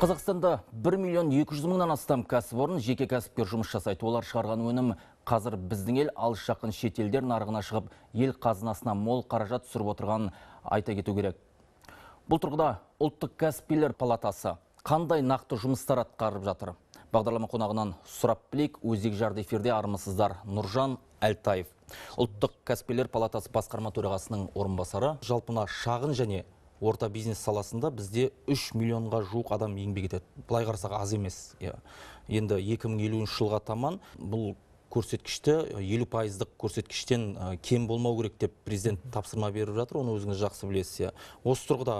Қазақстанда 1 миллион 200 мыңнан астам кәсіпорын, жеке кәсіпкер жұмыс жасайды. Олар шығарған өнім қазір біздің ел, алыс жақын шетелдер нарығына шығып, ел қазынасына мол қаражат түсіріп отырғанын айта кету керек. Бұл тұрғыда Ұлттық кәсіпкерлер палатасы қандай нақты жұмыстар атқарып жатыр? Бағдарлама қонағынан сұрап білейік. Өзек жарды эфирде армысыздар, Нұржан Әлтаев, Ұлттық кәсіпкерлер палатасы басқарма төрағасының орынбасары. Жалпы мына шағын және орта бизнес саласында бізде 3 миллионға жуық адам еңбек етеді. Былай қарасақ, аз емес. Енді 2050 жылға таман бұл көрсеткішті 50%-дық көрсеткіштен кем болмау керек деп президент тапсырма беріп жатыр, оны өзіңіз жақсы білесіз. Осы тұрғыда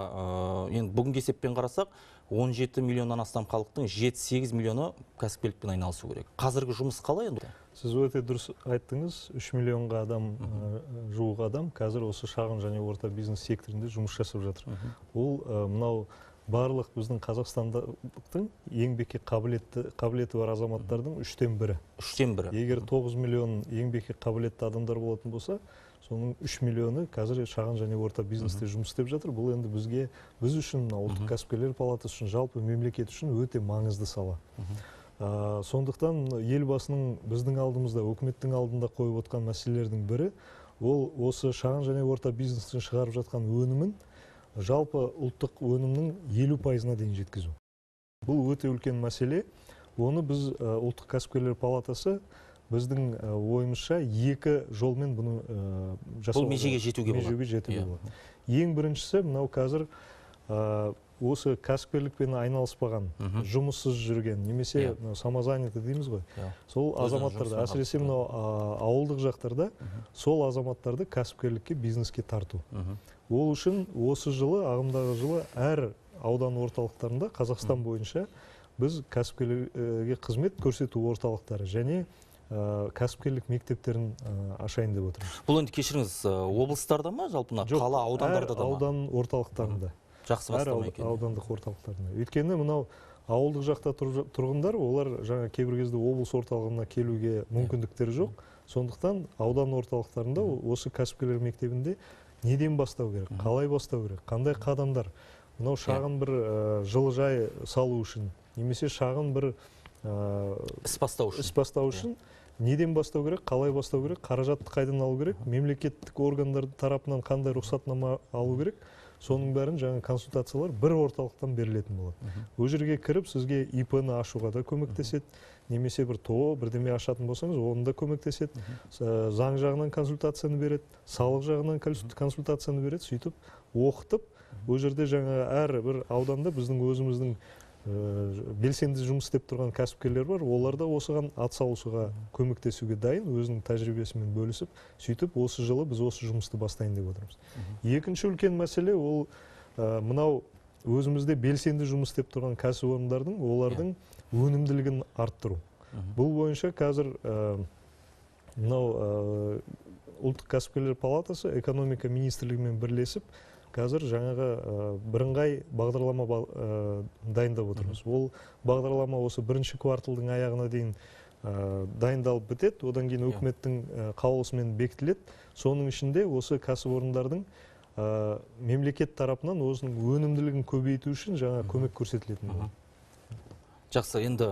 енді бүгінгі есеппен қарасақ, 17 миллионнан астам халықтың 7-8 миллионы кәсіпкерлікпен айналысу керек. Қазіргі жұмыс қалай енді? Сіз өте дұрыс айттыңыз, 3 миллионға адам, жуық адам қазір осы шағын және орта бизнес секторында жұмыс жасап жатыр. Ол мынау барлық біздің Қазақстандықтың еңбекке қабілеті бар азаматтардың 1/3. 1/3. Егер 9 миллион еңбекке қабілетті адамдар болатын болса, соның 3 миллионы қазір шағын және орта бизнесте жұмыс істеп жатыр. Бұл енді бізге, біз үшін, Ұлттық кәсіпкерлер палатасы үшін, жалпы мемлекет үшін өте маңызды сала. Сондықтан елбасының біздің алдымызда, өкіметтің алдында қойып отқан мәселелердің бірі ол осы шағын және орта бизнестің шығарып жатқан өнімін жалпы ұлттық өнімнің 50%-на дейін жеткізу. Бұл өте үлкен мәселе. Оны біз, Ұлттық кәсіпкерлер палатасы, біздің ойымызша екі жолмен бұны жасауға Бұл межеге жетуге болады. Межеге жетуге болады. Ең біріншісі мынау қазір осы кәсіпкерлікпен айналыспаған, жұмыссыз жүрген, немесе самозанятый дейміз ғой, сол азаматтарды, әсіресе мынау ауылдық жақтарда, сол азаматтарды кәсіпкерлікке, бизнеске тарту. Ол үшін осы жылы, ағымдағы жылы әр аудан орталықтарында Қазақстан бойынша біз кәсіпкерлерге қызмет көрсету орталықтары және кәсіпкерлік мектептерін ашайын деп отырмыз. Бұл енді, кешіріңіз, облыстарда ма, жалпы мына қала, аудандарда да ма? Аудан орталықтарында. Жақсы бастама екен. Аудандық орталықтарында. Өйткені мынау ауылдық жақта тұрғындар, олар жаңа кейбір кезде облыс орталығына келуге мүмкіндіктері жоқ. Сондықтан аудан орталықтарында осы кәсіпкерлер мектебінде неден бастау керек, қалай бастау керек, қандай қадамдар, мынау шағын бір жылыжай салу үшін, немесе шағын бір іс бастау үшін. Іс бастау үшін неден бастау керек, қалай бастау керек, қаражатты қайдан алу керек, мемлекеттік органдар тарапынан қандай рұқсатнама алу керек, соның бәрін жаңа консультациялар бір орталықтан берілетін болады. Ол жерге кіріп, сізге ИП-ны ашуға да көмектеседі, немесе бір ТО, бірдеме ашатын болсаңыз, оны да көмектеседі. Заң жағынан консультацияны береді, салық жағынан консультацияны береді, сөйтіп оқытып, ол жерде жаңа әр бір ауданда біздің өзіміздің белсенді жұмыс істеп тұрған кәсіпкерлер бар, олар да осыған атсалысуға, көмектесуге дайын, өзінің тәжірибесімен бөлісіп, сөйтіп осы жылы біз осы жұмысты бастайын деп отырмыз. Екінші үлкен мәселе ол мынау өзімізде белсенді жұмыс істеп тұрған кәсіпорындардың, олардың өнімділігін арттыру. Бұл бойынша қазір мынау Ұлттық кәсіпкерлер палатасы экономика министрлігімен бірлесіп қазір жаңағы бірыңғай бағдарлама дайындап отырмыз. Ол бағдарлама осы бірінші кварталдың аяғына дейін дайындалып бітеді, одан кейін өкіметтің қаулысымен бекітіледі. Соның ішінде осы кәсіпорындардың мемлекет тарапынан осының өнімділігін көбейту үшін жаңа көмек көрсетілетін болады. Жақсы, енді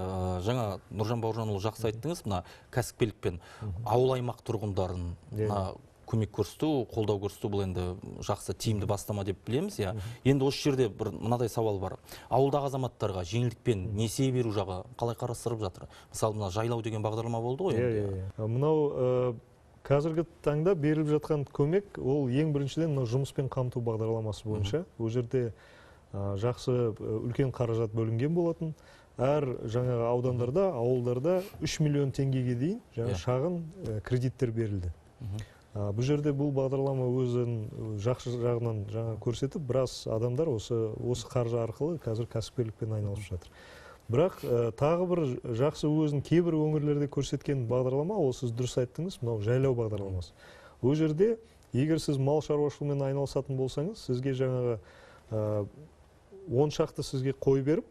жаңа Нұржан Бауыржанұлы жақсы айттыңыз, мына кәсіпкерлікпен ауыл аймақ тұрғындарын мына көмек көрсету, қолдау көрсету бұл енді жақсы, тиімді бастама деп білеміз, иә. Енді осы жерде бір мынадай сауал бар. Ауылдағы азаматтарға жеңілдікпен несие беру жағы қалай қарастырып жатыр? Мысалы, мына жайлау деген бағдарлама болды ғой енді. Мынау қазіргі таңда беріліп жатқан көмек, ол ең біріншіден мынау жұмыспен қамту бағдарламасы бойынша. Ол жерде жақсы үлкен қаражат бөлінген болатын. Әр жаңағы аудандарда, ауылдарда 3 миллион теңгеге дейін жаңа шағын кредиттер берілді. Бұл жерде бұл бағдарлама өзін жақсы жағынан жаңа көрсетіп, біраз адамдар осы қаржы арқылы қазір кәсіпкерлікпен айналысып жатыр. Бірақ тағы бір жақсы өзін кейбір өңірлерде көрсеткен бағдарлама, ол сіз дұрыс айттыңыз, мынау жайлау бағдарламасы. Ол жерде егер сіз мал шаруашылығымен айналысатын болсаңыз, сізге жаңағы 10 шақты сізге қой беріп,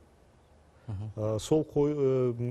сол қой,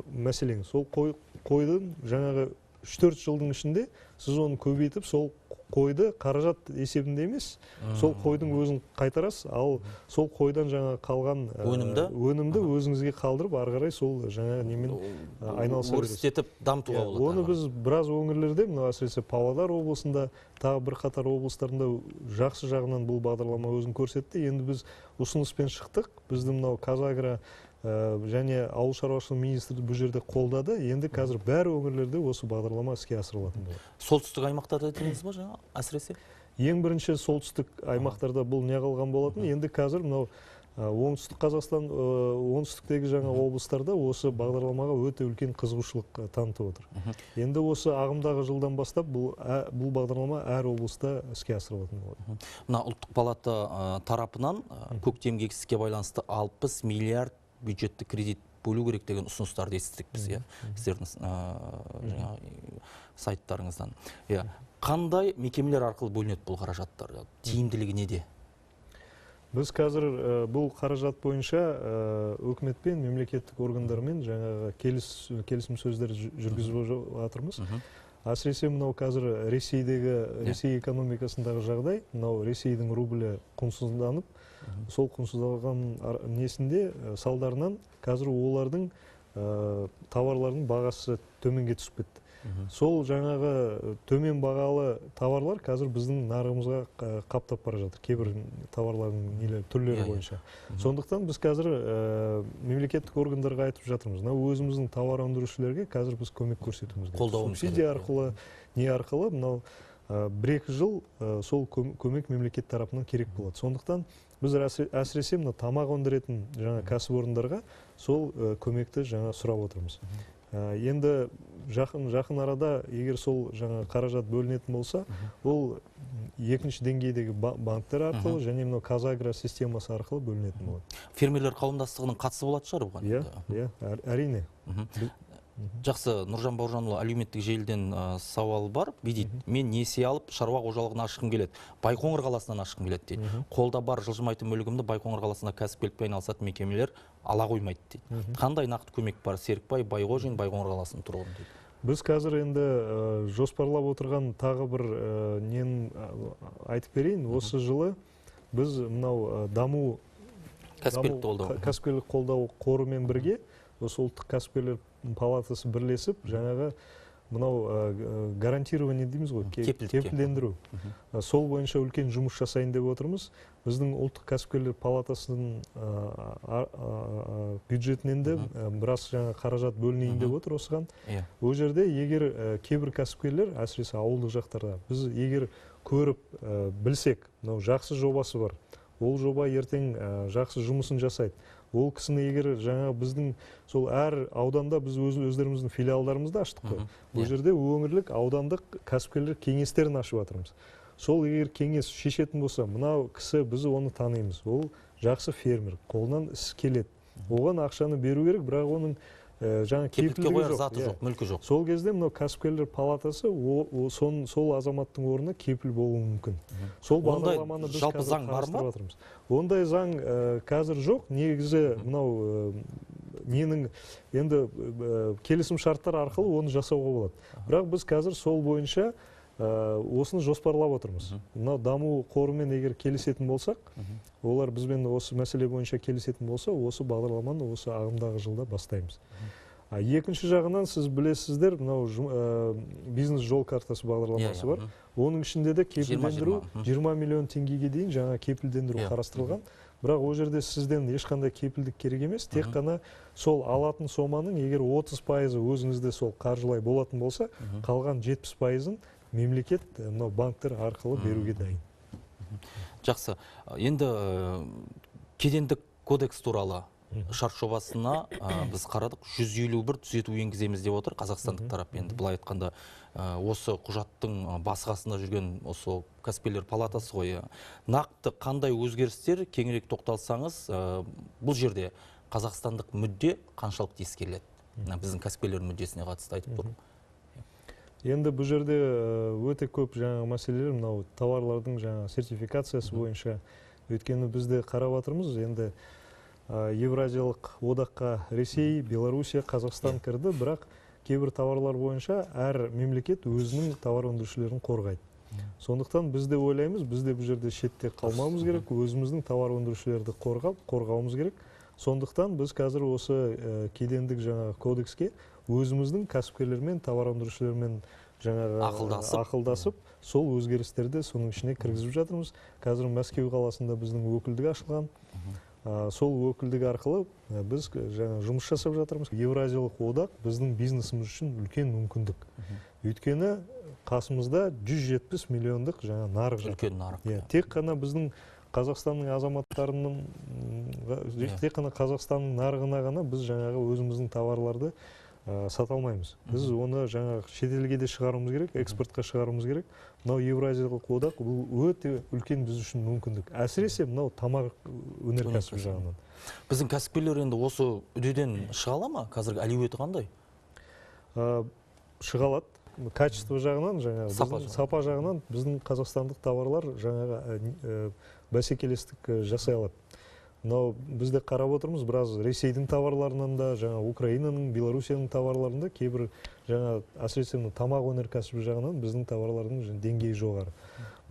мәселен, сол қойдың жаңағы 3-4 жылдың ішінде сіз оны көбейтіп, сол қойды қаражат есебінде емес, сол қойдың өзін қайтарасыз, ал сол қойдан жаңа қалған өнімді өзіңізге қалдырып, ары қарай сол жаңа немен айналыса бересіз. Өрістетіп дамытуға болады. Оны біз біраз өңірлерде, мынау әсіресе Павлодар облысында, тағы бірқатар облыстарында жақсы жағынан бұл бағдарлама өзін көрсетті. Енді біз ұсыныспен шықтық. Біздің мынау Казагро және ауыл шаруашылығы министрі бұл жерде қолдады. Енді қазір бәрі өңірлерде осы бағдарлама іске асырылатын болады. Солтүстік аймақтарда дедіңіз ба жаңа әсіресе? Ең бірінші солтүстік аймақтарда бұл не қалған болатын. Енді қазір мынау оңтүстік Қазақстан, оңтүстіктегі жаңа облыстарда осы бағдарламаға өте үлкен қызығушылық танытып отыр. Енді осы ағымдағы жылдан бастап бұл бағдарлама әр облыста іске асырылатын болады. Мына ұлттық палата тарапынан көктемгі егістікке байланысты 60 миллиард бюджетті кредит бөлу керек деген ұсыныстарды естідік біз, сіздердің сайттарыңыздан. Қандай мекемелер арқылы бөлінеді бұл қаражаттар? Тиімділігі неде? Біз қазір бұл қаражат бойынша үкіметпен, мемлекеттік органдармен жаңағы келісім сөздер жүргізіп жатырмыз. Әсіресе мынау қазір Ресей экономикасындағы жағдай, мынау Ресейдің рублі құнсызданып, сол құнсызданған несінде салдарынан қазір олардың товарлардың бағасы төменге түсіп кетті. Сол жаңағы төмен бағалы товарлар қазір біздің нарығымызға қаптап бара жатыр, кейбір товарлардың түрлері бойынша. Сондықтан біз қазір мемлекеттік органдарға айтып жатырмыз, мынау өзіміздің товар өндірушілерге қазір біз көмек көрсетуіміз керек. Субсидия арқылы, не арқылы, мынау 1-2 жыл сол көмек мемлекет тарапынан керек болады. Сондықтан біз әсіресе мына тамақ өндіретін жаңа кәсіпорындарға сол көмекті жаңа сұрап отырмыз. Енді жақын арада егер сол жаңа қаражат бөлінетін болса, ол екінші деңгейдегі банктер арқылы және мынау Казагро системасы арқылы бөлінетін болады. Фермерлер қауымдастығының қатысы болатын шығар бұған? Иә, әрине. Жақсы, Нұржан Бауыржанұлы, әлеуметтік желіден сауал бар. Бүй дейді, мен несие алып шаруа қожалығын ашқым келеді. Байқоңыр қаласынан ашқым келеді дейді. Қолда бар жылжымайтын мүлігімді Байқоңыр қаласында кәсіпкерлікпен айналысатын мекемелер ала қоймайды дейді. Қандай нақты көмек бар? Серікбай Байғожин, Байқоңыр қаласының тұрғыны дейді. Біз қазір енді жоспарлап отырған тағы бір нені айтып берейін. Осы жылы біз мынау даму кәсіпкерлік қолдау қорымен бірге осы ұлттық кәсіпкерлер палатасы бірлесіп, жаңағы мынау гарантирование дейміз ғой, кепілдендіру. Сол бойынша үлкен жұмыс жасайын деп отырмыз. Біздің ұлттық кәсіпкерлер палатасының бюджетінен де біраз жаңа қаражат бөлінейін деп отыр осыған. Ол жерде егер кейбір кәсіпкерлер, әсіресе ауылдық жақтарда, біз егер көріп білсек, мынау жақсы жобасы бар, ол жоба ертең жақсы жұмысын жасайды. Ол кісіні егер жаңа біздің сол әр ауданда біз өздеріміздің филиалдарымызды аштық қой. Бұл жерде өңірлік, аудандық кәсіпкерлер кеңестерін ашып жатырмыз. Сол егер кеңес шешетін болса, мынау кісі, біз оны танимыз, ол жақсы фермер, қолынан іс келеді. Оған ақшаны беру керек, бірақ оның жаңа кепілдігі жоқ, заты жоқ, мүлкі жоқ. Сол кезде мынау кәсіпкерлер палатасы сол азаматтың орнына кепіл болуы мүмкін. Сол бағдарламаны біз жалпы заң бар ма? Ондай заң қазір жоқ. Негізі мынау ненің енді келісім шарттар арқылы оны жасауға болады. Бірақ біз қазір сол бойынша осыны жоспарлап отырмыз. Мынау даму қорымен егер келісетін болсақ, олар бізбен осы мәселе бойынша келісетін болса, осы бағдарламаны осы ағымдағы жылда бастаймыз. Екінші жағынан сіз білесіздер, мынау бизнес жол картасы бағдарламасы бар. Оның ішінде де кепілдендіру 20 миллион теңгеге дейін жаңа кепілдендіру қарастырылған. Бірақ ол жерде сізден ешқандай кепілдік керек емес, тек қана сол алатын соманың егер 30% өзіңізде сол қаржылай болатын болса, қалған 70%-ын мемлекет мынау банктер арқылы беруге дайын. Жақсы. Енді кедендік кодекс туралы шарт жобасына біз қарадық, 151 түзету енгіземіз деп отыр қазақстандық тарап. Енді былай айтқанда осы құжаттың басы қасында жүрген осы кәсіпкерлер палатасы ғой. Нақты қандай өзгерістер, кеңірек тоқталсаңыз, бұл жерде қазақстандық мүдде қаншалықты ескеріледі? Біздің кәсіпкерлер мүддесіне қатысты айтып тұрмын. Енді бұл жерде өте көп жаңа мәселелер, мынау товарлардың жаңа сертификациясы бойынша. Өйткені бізде қарап жатырмыз, енді Евразиялық одаққа Ресей, Белоруссия, Қазақстан кірді, бірақ кейбір товарлар бойынша әр мемлекет өзінің товар өндірушілерін қорғайды. Сондықтан біз де ойлаймыз, біз де бұл жерде шетте қалмауымыз керек, өзіміздің тауар өндірушілерді қорғауымыз керек. Сондықтан біз қазір осы кедендік жаңағы кодекске өзіміздің кәсіпкерлермен, тауар өндірушілермен жаңағы ақылдасып, сол өзгерістерді соның ішіне кіргізіп жатырмыз. Қазір Мәскеу қаласында біздің өкілдік ашылған. Сол өкілдік арқылы біз жаңа жұмыс жасап жатырмыз. Еуразиялық одақ біздің бизнесіміз үшін үлкен мүмкіндік. Өйткені қасымызда 170 миллиондық жаңа нарық жатыр. Үлкен нарық. Тек қана біздің Қазақстанның азаматтарының, тек қана Қазақстанның нарығына ғана біз жаңағы өзіміздің товарларды сата алмаймыз. Біз оны жаңағы шетелге де шығаруымыз керек, экспортқа шығаруымыз керек. Мынау Еуразиялық одақ бұл өте үлкен біз үшін мүмкіндік. Әсіресе мынау тамақ өнеркәсібі жағынан. Біздің кәсіпкерлер енді осы үдеден шыға ала ма? Қазіргі әлеуеті қандай? Шыға алады. Качество жағынан, жаңағы сапа жағынан біздің қазақстандық товарлар жаңағы бәсекелестік жасай алады. Мынау біз де қарап отырмыз, біраз Ресейдің товарларынан да, жаңа Украинаның, Белоруссияның товарларында кейбір жаңа әсіресе тамақ өнеркәсібі жағынан біздің товарлардың деңгейі жоғары.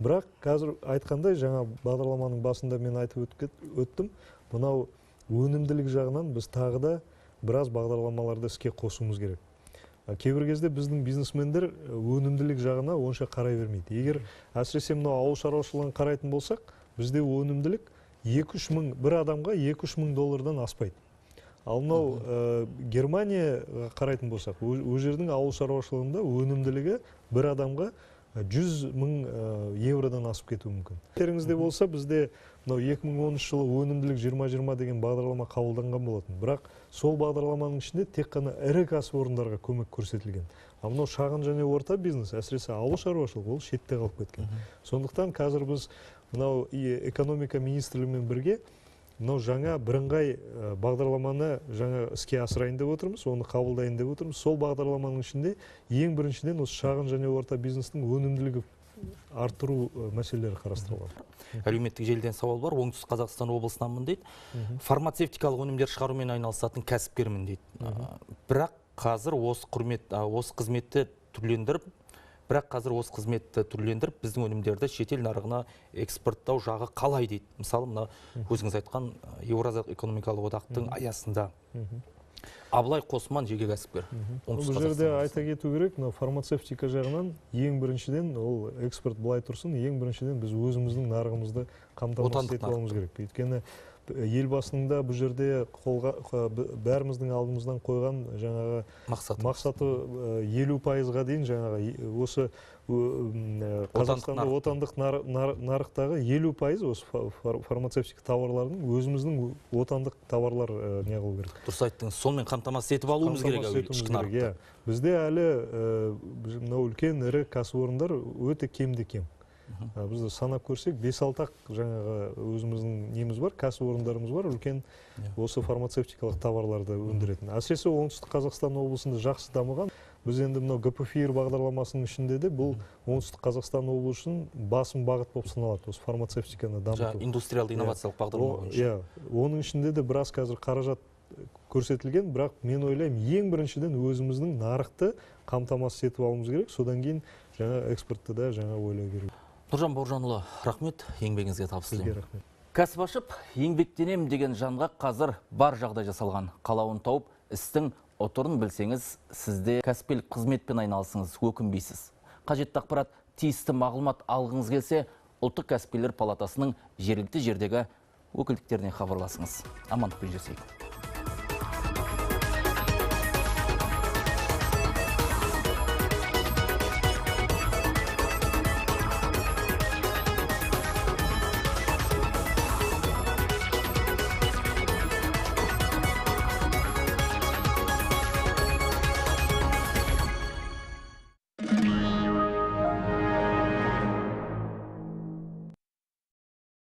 Бірақ қазір айтқандай, жаңа бағдарламаның басында мен айтып өттім, мынау өнімділік жағынан біз тағы да біраз бағдарламаларды іске қосуымыз керек. Кейбір кезде біздің бизнесмендер өнімділік жағына онша қарай бермейді. Егер әсіресе мынау ауыл шаруашылығын қарайтын болсақ, бізде өнімділік 2-3 мың, бір адамға 2-3 мың доллардан аспайды. Ал мынау Германияға қарайтын болсақ, ол жердің ауыл шаруашылығында өнімділігі бір адамға 100 мың евродан асып кетуі мүмкін. Естеріңізде болса, бізде мынау 2013 жылы өнімділік 2020 деген бағдарлама қабылданған болатын. Бірақ сол бағдарламаның ішінде тек қана ірі кәсіпорындарға көмек көрсетілген. Ал мынау шағын және орта бизнес, әсіресе ауыл шаруашылығы, ол шетте қалып кеткен. Сондықтан қазір біз мынау экономика министрлігімен бірге мынау жаңа бірыңғай бағдарламаны жаңа іске асырайын деп отырмыз, оны қабылдайын деп отырмыз. Сол бағдарламаның ішінде ең біріншіден осы шағын және орта бизнестің өнімділігі арттыру мәселелері қарастырылған. Әлеуметтік желіден сауал бар. Оңтүстік Қазақстан облысынанмын дейді. Фармацевтикалық өнімдер шығарумен айналысатын кәсіпкермін дейді. Бірақ қазір осы қызметті түрлендіріп, біздің өнімдерді шетел нарығына экспорттау жағы қалай дейді. Мысалы, мына өзіңіз айтқан Еуразиялық экономикалық одақтың аясында. Абылай Қосман, жеке кәсіпкер. Бұл жерде айта кету керек, мына фармацевтика жағынан ең біріншіден ол экспорт былай тұрсын, ең біріншіден біз өзіміздің нарығымызды қамтамасыз етіп алуымыз керек. Өйткені елбасының да бұл жерде бәріміздің алдымыздан қойған жаңағы мақсаты 50%-ға дейін жаңағы осы Қазақстанда отандық нарықтағы 50% осы фармацевтика тауарларының өзіміздің отандық тауарлар не қылу керек. Дұрыс айттыңыз, сонымен қамтамасыз етіп алуымыз керек ішкі нарықты. Бізде әлі мынау үлкен ірі кәсіпорындар өте кемде кем. Бізді санап көрсек, 5-6 жаңағы өзіміздің неміз бар, кәсіпорындарымыз бар, үлкен осы фармацевтикалық товарларды өндіретін. Әсіресе Оңтүстік Қазақстан облысында жақсы дамыған. Біз енді мынау ГПФИР бағдарламасының ішінде де бұл Оңтүстік Қазақстан облысы үшін басым бағыт болып саналады, осы фармацевтиканы дамыту. Индустриалды инновациялық бағдарлама бойынша. Оның ішінде де біраз қазір қаражат көрсетілген, бірақ мен ойлаймын, ең біріншіден өзіміздің нарықты қамтамасыз етіп алуымыз керек, содан кейін жаңа экспортты да жаңа ойлау керек. Нұржан Бауыржанұлы, рахмет, еңбегіңізге табыс тілеймін. Кәсіп ашып, еңбектенем деген жанға қазір бар жағдай жасалған. Қалауын тауып, істің ұтырын білсеңіз, сізде кәсіпкерлік қызметпен айналысыңыз, өкінбейсіз. Қажетті ақпарат, тиісті мағлұмат алғыңыз келсе, Ұлттық кәсіпкерлер палатасының жергілікті жердегі өкілдіктеріне хабарласыңыз. Амандықпен жүрсек.